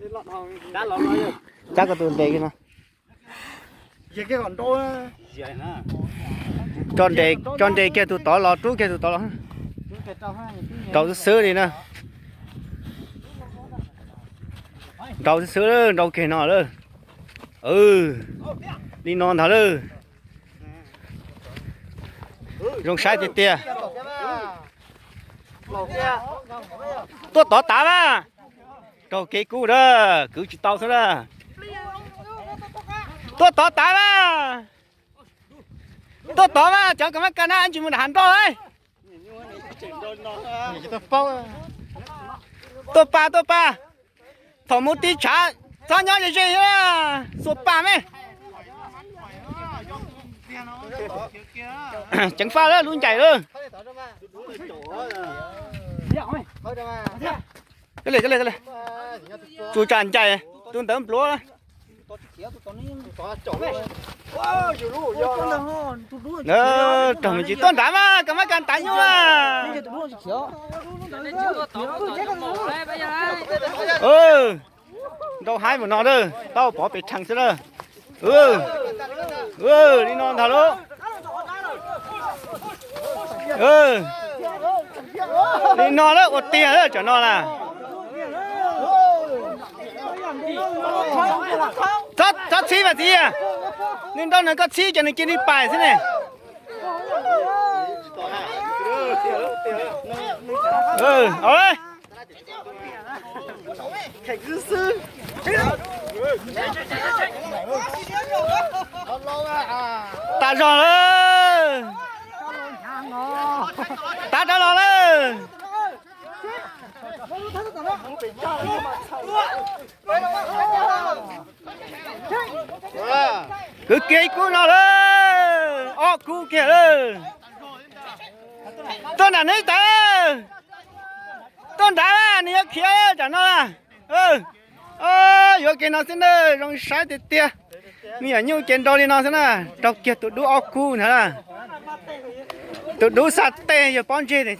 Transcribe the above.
Cab koj tus nres kiag no. Tso nres, tso nres kiag tus tod los, rub kiag tus tod los. Nrau xwb xwb li na. Nrau xwb xwb, nrau kiag no lawm. Li no ntag lawm. Zoo saib tiag tiag. Tuaj tod tav mas. Raug kev kub na, kwv tsis tau xwb na. Tuaj tod tav mas. Tuaj tod mas, cov kas mab kas na, ntsis mus nram hav nroj lauj. Tuaj pa, tuaj pa. Thaum mus tib tshav, txhob nyob ze ze, xuas pa me. Ceev faj lawm, lub ncaim lawm. Tsuas tsam ncaim, tus ntawd npluav. Raug me ntsis, tuaj nrad mas, kas mab kas tav nyuj mas. Nrau haib mus no lawm, tau pov pes rhees xwb lawm. Li no ntag lauj. Li no lawm, ua tiag lawm tsam no na. Txhob txhib mas txiv, nws nrau nws koj txhib ces nws cia li pais xwb ne. Tas zog lawm. Tav rov los lawm. Kwv kiag ib kub no lawm, ob kub kiag lawm. Tuaj nram neb tas, tuaj nrad, nws yuav khiav tsam no. Yuav kiag no xwb na, zoo saib tiag tiag. Me nyuam nyuj ces nrau li no xwb na, raug kiag tus dub ob kub ntag na. Tus dub xa tes yog pob ntseg thiab.